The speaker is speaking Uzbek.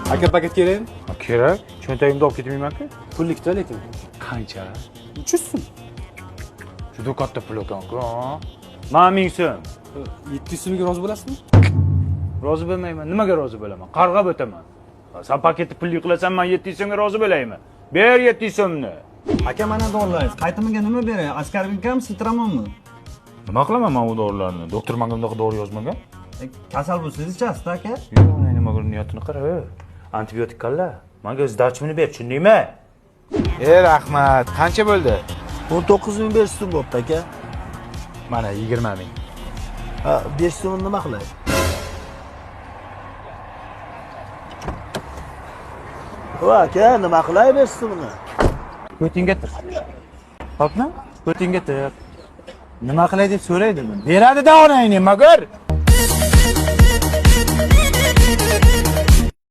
Aka, paket kerakmi? Kerak. Cho'ntagimda olib ketmayman-ku. Pullikda lekin. Qancha? 300 so'm. Juda katta pul ekan-ku. Man 1000 so'm. 700 so'mga rozi bo'lasizmi? Rozi bo'lmayman. Nimaga rozi bo'laman? Qarg'ab o'taman. Sen paketni pulli qilasan, man 700 so'mga rozi bo'laymi? Ber 700 so'mni. Aka, mana dorilaringiz. Qaytimiga nima beray? Askarbinkami, sitramonmi? Nima qilaman man u dorilarni? Doktor menga bunaqa dori yozmagan. Kasal bo'lsangiz ichasiz aka. Yo'q, nima niyatini qara. Antibiotik kalla. Menga сдача ber, tushundingmi? Rahmat. Qancha bo'ldi? 19 500 so'm bo'pti aka. Mana 20 ming. Ha, 5 so'mni nima qilay? Va aka, nima qilay 5 so'mni? Ko'tingga tir. Hopmi? Ko'tingga tir. Nima qilay deb so'raydimi? Beradi-da onangni, magar.